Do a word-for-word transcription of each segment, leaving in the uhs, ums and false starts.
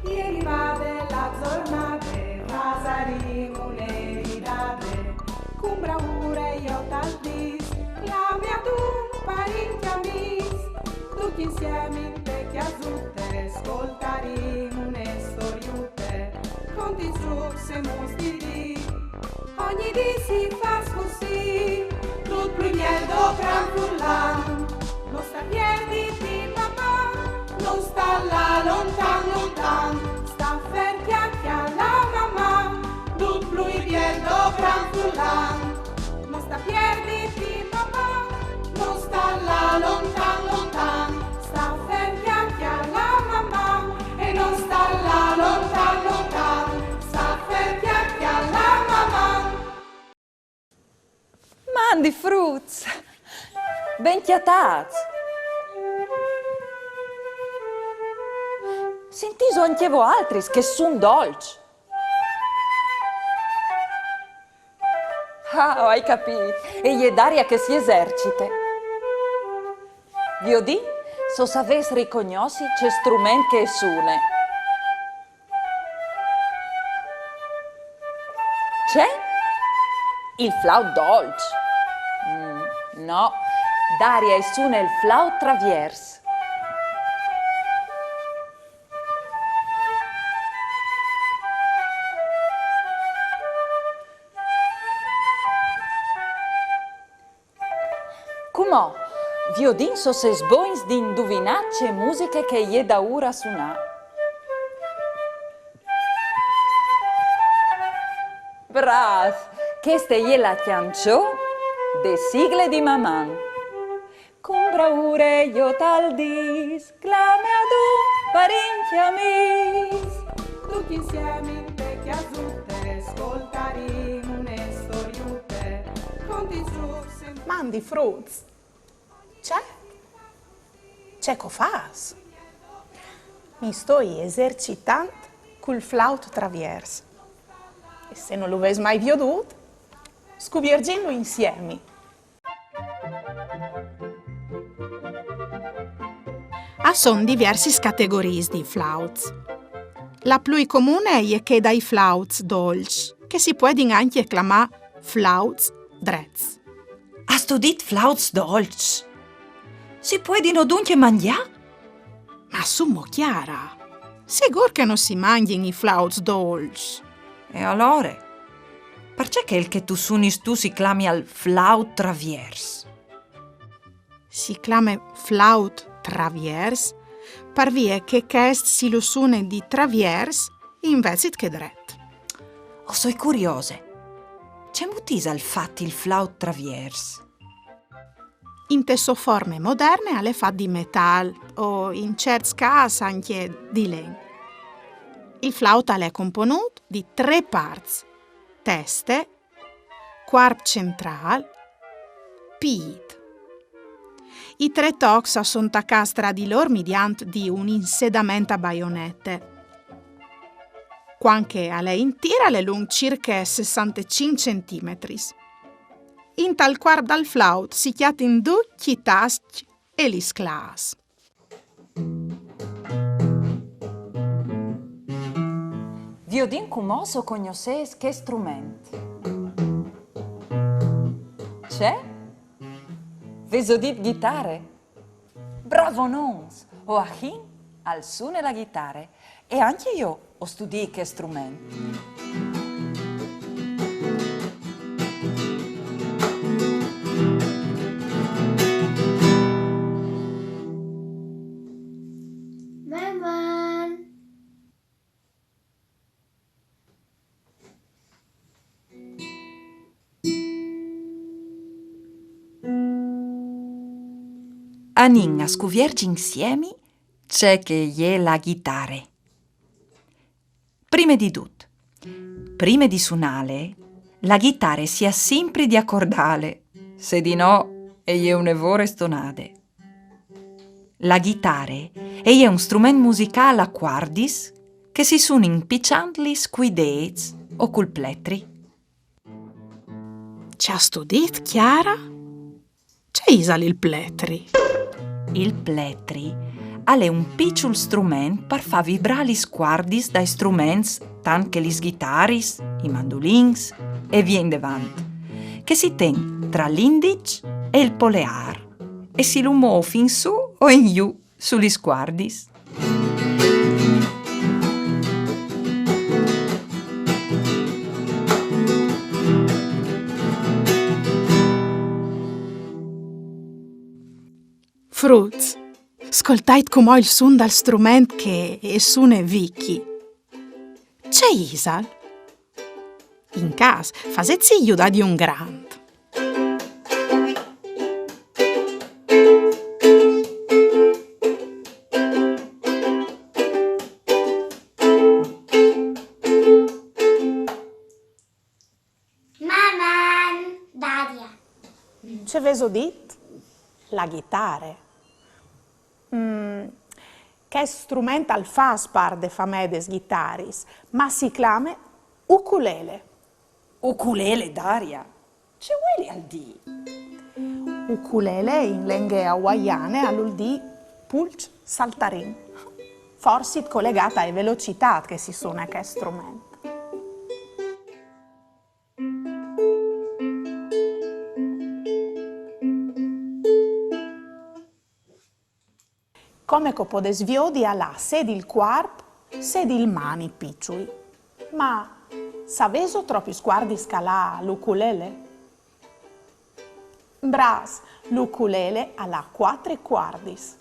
E rivade la zornade, fasarìn une ridade, cun braure jo tal dis, clame adun parint e amìs, ducj insiemi inte cjasute, scoltarìn une storiute, conti, trucs e muts di dì. Ogni dì si fâs cussì, dut plui biel dal cranfurlan. No sta pierditi, Maman, no sta lâ lontan, lontan. Sta fer, cjale, cjale Maman, dut plui biel dal cranfurlan. No sta pierditi, Maman, no sta lâ lontan, lontan. Sta fer, cjale, cjale Maman, e no sta lâ lontan, lontan. Sta fer, cjale, cjale Maman. Mandi fruts! Ben cjatâts! Sintîso ancje voaltris che sun dolçs? Ah, o ai capît! E je Daria che si esercite. Viodìn se o savês ricognossi ce strument che e sune. Ce? Il flaut dolç? Mm, no, Daria e sune il flaut traviers. Cumò, viodìn se o sês bogns di induvinâ ce musiche che e je daûr a sunâ. Brâfs! Cheste e je la cjançon de sigle di Maman. Cun braure jo tal dis, clame adun parint e amîs. Ducj insiemi inte cjasute, scoltarìn une storiute, conti, trucs e... Mandi fruts! Ce? Ce che o fâs? Mi stoi esercitant cul flaut traviers. E se no lu vês mai viodût, scuvierzìnlu insiemi. A son diviersis categoriis di flauts. La plui comune e je chê dai flauts dolçs, che si puedin ancje clamâ flauts drets. Âstu dit flauts dolçs? Si puedino duncje mangjâ? Ma sù mo, Chiara, sigûr che no si mangjin i flauts dolçs. E alore? Parcè chel che tu sunis tu si clamial flaut traviers? Si clame flaut traviers, par vie che chest si lu sune di traviers invezit che dret. O soi curiose. Cemût isal fat il flaut traviers? Inte sô forme moderne al è fat di metâl o, in cierts câs, ancje di len. Il flaut al è componût di trê parts: teste, cuarp centrâl, pît. I trê tocs a son tacâts tra di lôr midiant di un insedament a baionete. Cuant che al è intîr al è lunc cirche sessantecinc centimetris. Intal cuarp dal flaut si cjatin ducj i tascj e lis clâfs. Viodìn cumò se o cognossês chest strument. Ce? Vêso dit ghitare? Bravonons! Joachim al sune la ghitare e ancje jo o studii chest strument. Maman! Anìn a scuvierzi insiemi ce che e je la ghitare. Prime di dut, prime di sunâle, la ghitare si à simpri di acordâle, se di no e je une vore stonade. La ghitare e je un strument musicâl a cuardis che si sunin piçantlis cui dêts o cul pletri. Ce âstu dit, Chiara? Ce isal il pletri? Il pletri Al è un piçul strument par fâ vibrâ lis cuardis dai struments tant che lis ghitaris, i mandulins e vie indevant, che si ten tra l'indiç e il poleâr e si lu môf in sù o in jù su lis cuardis. Fruts, scoltait cumò il sun dal strument che e sune Vicky. Ce isal? In câs, fasêtsi judâ di un grant. Maman, Daria. Ce vêso dit? La ghitare. Mm, chest strument al fâs part de famee des ghitaris, ma si clame ukulele. Ukulele, Daria? Ce vuelial dî? Ukulele in lenghe hawaiane al vûl dî pulç saltarin. Forsit colegât ae velocitât che si sune chest strument. Come che o podês viodi, al à sedi il cuarp, sedi il mani piçui. Ma savêso tropis cuardis che al à l'ukulele? Brâfs, l'ukulele al à cuatri cuardis.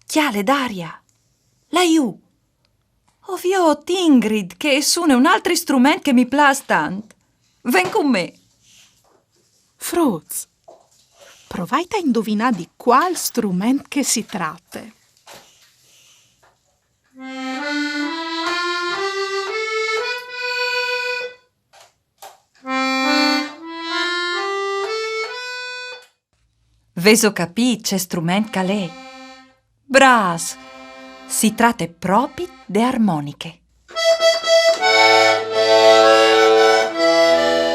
Cjale, Daria! Là jù! O viôt Ingrid che e sune un altri strument che mi plâs tant. Ven cun me. Fruts, provait a induvinâ di cuâl strument che si trate. Vêso capît ce strument che al è? Brâfs! Si trate propit de armoniche.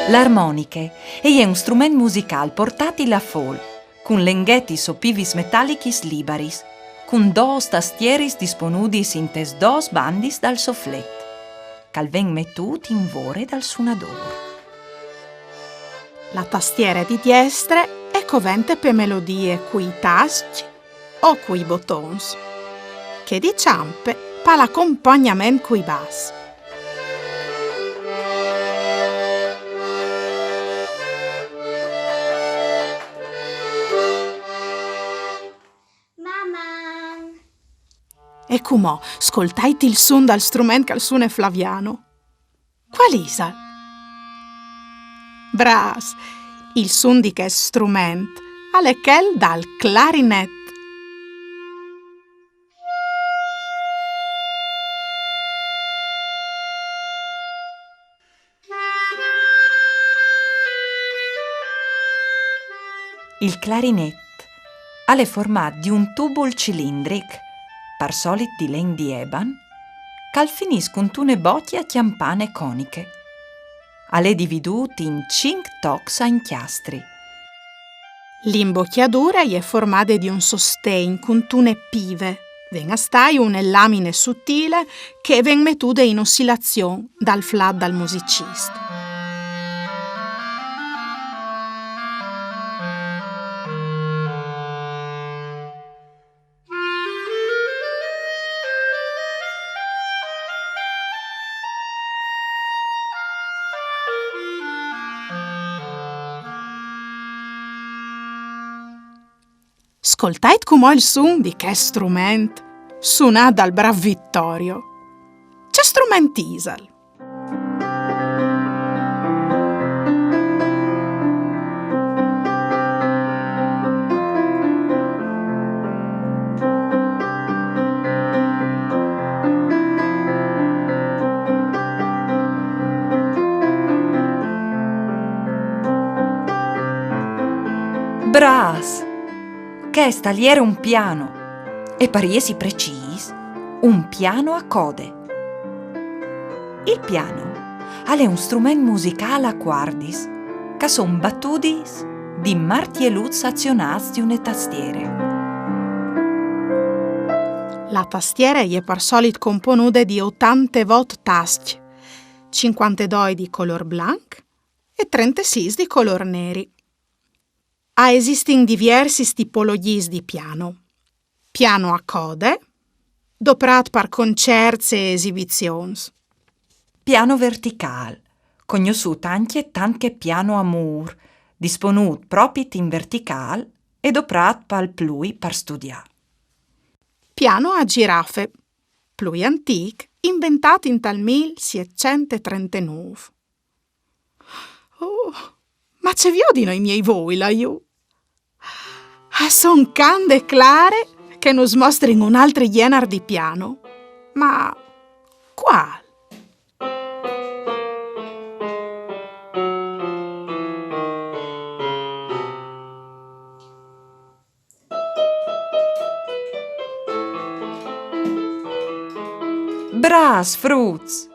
L'armoniche e je un strument musicâl portatil a fôl, cun lenghetis o pivis metalichis libaris, cun dôs tastieris disponudis intes dôs bandis dal soflet, che al ven metût in vore dal sunadôr. La tastiere di diestre e covente pe melodie cui tascj o cui botons, chê di çampe pal acompagnament cui bas. Maman! E cumò, scoltait il sun dal strument che al sune Flaviano. Cuâl isal? Brâfs! Il sun di chest strument al è chel dal clarinet. Il clarinet al è formât di un tubul cilindric, par solit di len di eban, che al finìs cuntune bocje a cjampane coniche. Al è dividût in cinc tocs a incjastri. L'imbocjadure e je formade di un sosten cuntune pive, ven a stâi une lamine sutile che e ven metude in osilazion dal flat dal musicist. Scoltait cumò il sun di chest strument, sunât dal brâf Vittorio. Ce strument isal? Brâfs! Chest al jere un piano, e par jessi precîs, un piano a code. Il piano al è un strument musicâl a cuardis, che a son batudis di martieluts azionâts di une tastiere. La tastiere e je par solit componude di otantevot tascj, cincuantedoi di colôr blanc e trentesîs di colôr neri. A esistin diviersis tipologjiis di piano. Piano a code, doprât par concerts e esibizions. Piano verticâl, cognossût ancje tant che piano a mûr, disponût propit in verticâl e doprât pal plui par studiâ. Piano a girafe, plui antîc, inventât intal mil sietcent e trentenûf. Oh, ma ce viodino i miei voi là jù? A son cande clare che nus mostrin un altri gjenar di piano. Ma cuâl? Brâfs, fruts!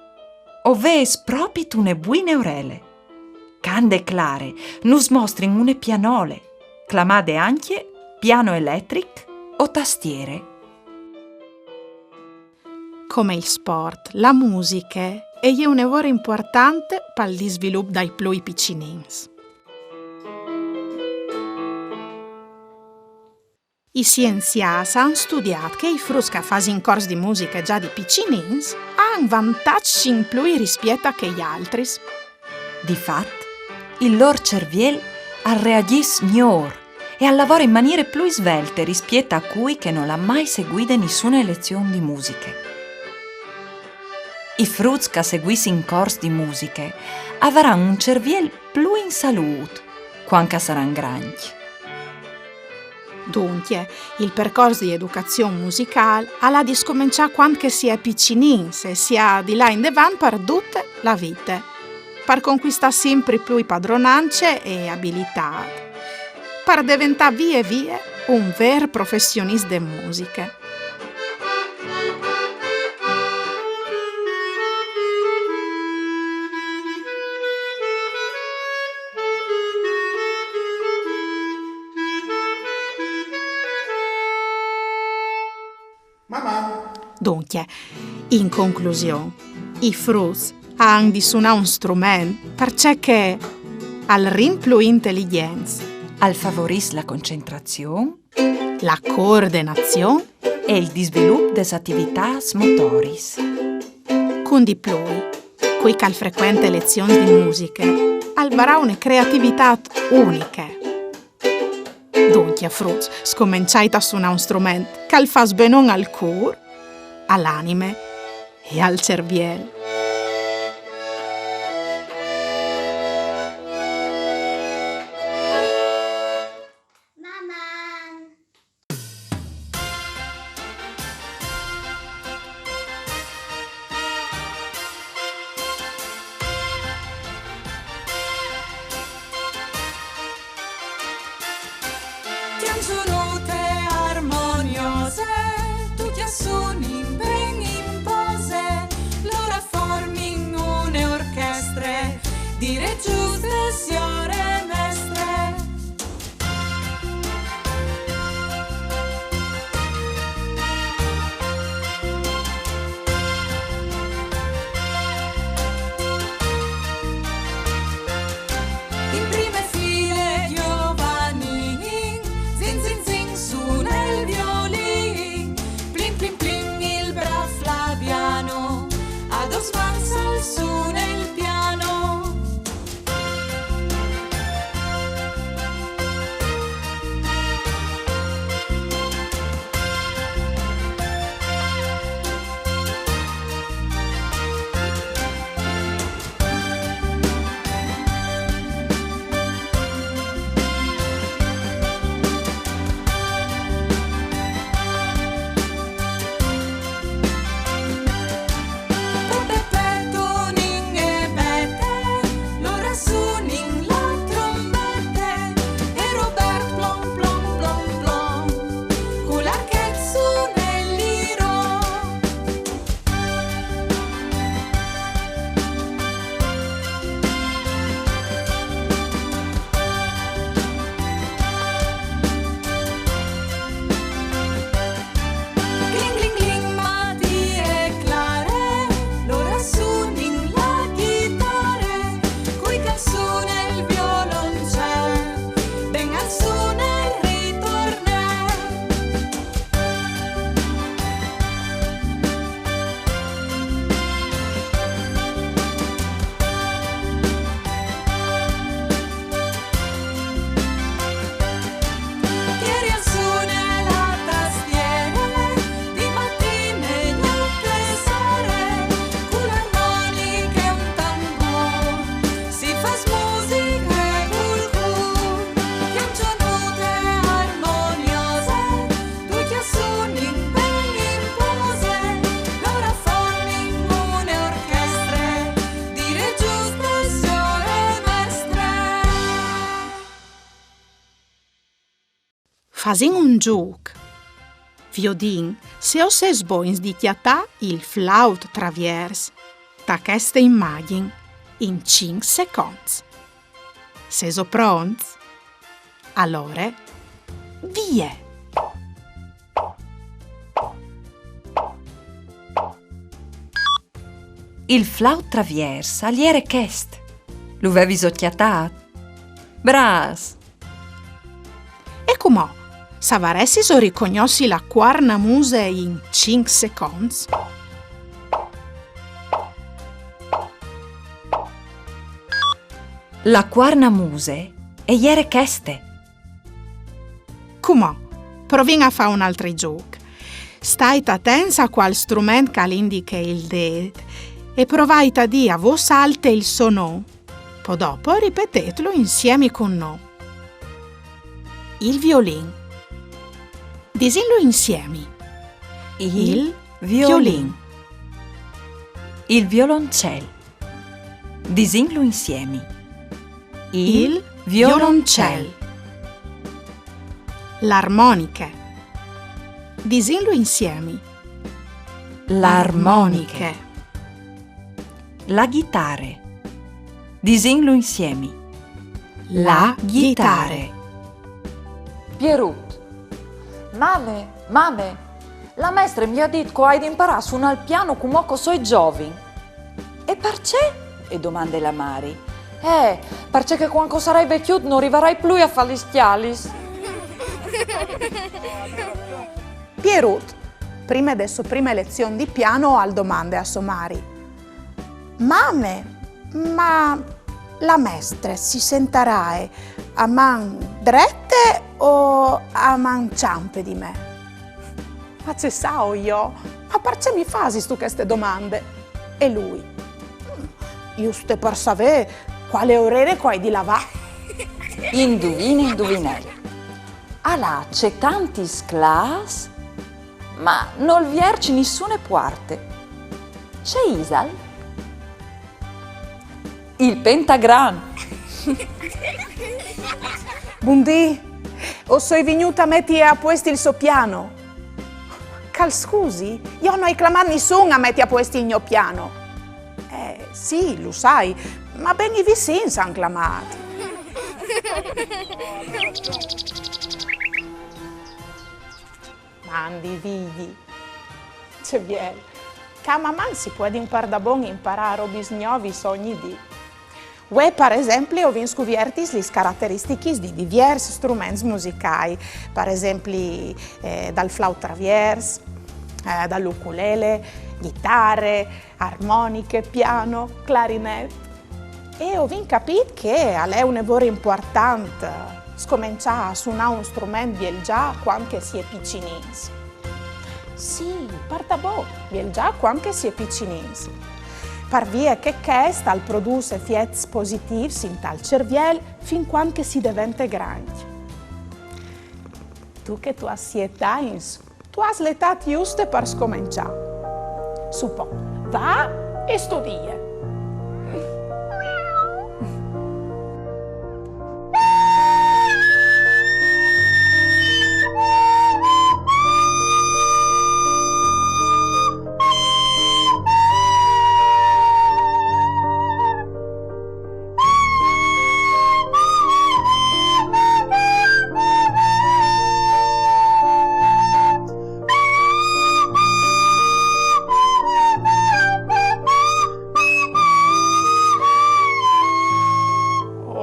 O vês propit une buine orele. Cande clare, nus mostrin une pianole, clamade ancje piano eletric o tastiere. Come il sport, la musiche e je une vore impuartante pal disvilup dai plui piçinins. I sienziâts a àn studiât che i fruts che a fasin cors di musiche za di piçinins a àn vantaçs in plui rispiet a chei altris. Di fat, il lôr cerviel al reagjìs miôr e al lavore in maniere plui svelte rispiet a cui che nol à mai seguide nissune lezion di musiche. I fruts che a seguissin cors di musiche a varan un cerviel plui in salût cuant che a saran grancj. Duncje, il percors di educazion musicâl al à di scomençâ cuant che si è piçinins e si à di lâ indevant par dute la vite, par concuistâ simpri plui padronance e abilitât, par deventâ vie vie un vêr professionist de musiche. Duncje, in conclusion, i fruts a àn di sunâ un strument parcè che al rind plui inteligjents, al favorìs la concentrazion, la coordenazion e il disvilup des ativitâts motoris. Cun di plui, cui che al frecuente lezions di musiche al varà une creativitât uniche. Duncje, fruts, scomençait a sunâ un strument che al fâs benon al cûr, a l'anime e al cerviel. Cjançonute armoniose, ducj a sunin ben in pose, lôr a formin une orchestre, di reçuts de siore mestre. In prime file Giovannin, zin zin zin, sune il violin, plin plin plin il brâf Flaviano, a dôs mans al sune il piano. Fasìn un zûc. Viodìn se o sês bogns di cjatâ il flaut traviers ta cheste imagjin in cinc seconts. Sêso pronts? Alore, vie! Il flaut traviers al jere chest. Lu vêviso cjatât? Brâfs! E cumò, savaressiso ricognossi la cuarnamuse in cinc seconts? La cuarnamuse e jere cheste. Cumò, provìn a fâ un altri zûc. Stait atents a cuâl strument che al indiche il dêt e provait a dî a vôs alte il so non. Po dopo ripetêtlu insiemi cun nô. Il violin. Disìnlu insiemi. Il violin. Il violoncel. Disìnlu insiemi. Il violoncel. L'armoniche. Disìnlu insiemi. L'armoniche. La ghitare. Disìnlu insiemi. La ghitare. Pierut. Mame, mame, la mestre mi à dit che o ai di imparâ a sunâ il piano cumò che o soi zovin. E parcè? E domande la mari. Eh, parcè che cuant che o sarai vecjut no rivarai plui a fâ lis scjalis. Pierut, prime de sô prime lezion di piano, al domande a sô mari: Mame, ma la mestre si sentaraie a man drete o a man çampe di me? Ma ce sao jo? Ma parcè mi fasistu cheste domande? E lui: "Mm, juste par savê cuale orere che o ai di lavâ." Induvine, induvinel. Al à cetantis sclâfs, ma nol vierç nissune puarte. Ce isal? Il pentagram. Bundì, o soi vignût a meti a puest il so piano. Che al scusi, jo no ai clamât nissun a meti a puest il gno piano. Eh, sì, lu sai, ma ben i vicins a àn clamât. Mandi, Vigji. Ce biel. Ca a Maman si puedin pardabon imparâ robis gnovis ogni dì. Vuê, par esempli, o vin scuviertis lis carateristichis di diviers struments musicâi, par esempli, eh, dal flaut traviers, eh, dal ukulele, ghitare, armoniche, piano, clarinet. E o vin capît che al è une vore impuartant scomençâ a sunâ un strument biel za cuant che si è piçinins. Sì, pardabon, biel za cuant che si è piçinins. Par vie che chest al produs efiets positîfs intal cerviel fin cuant che si devente grancj. Tu che tu âs siet agns, tu âs la etât juste par scomençâ. Su po, va e studie.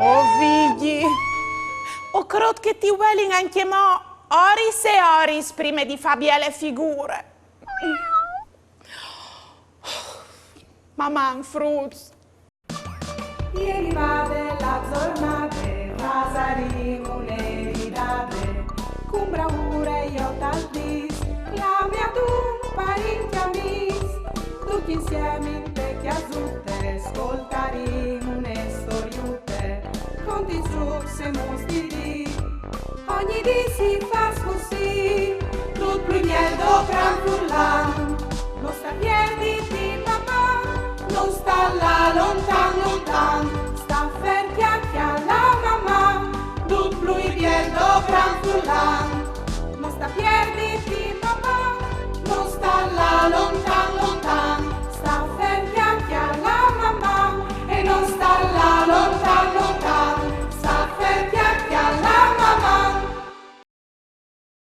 Oh, Vigji, o crôt che ti vuelin ancjemò oris e oris prime di fâ biele figure. Maman, fruts. E rivade la zornade, fasarìn une ridade, cun braure jo tal dîs, clamìn adun parint e amîs, ducj insiemi inte cjasute, scoltarìn une storiute, conte zûcs e mustiris. Ogni dì si fâs cussì, dut plui biel dopran furlan. No sta pierditi, Maman, no sta lâ lontan, lontan.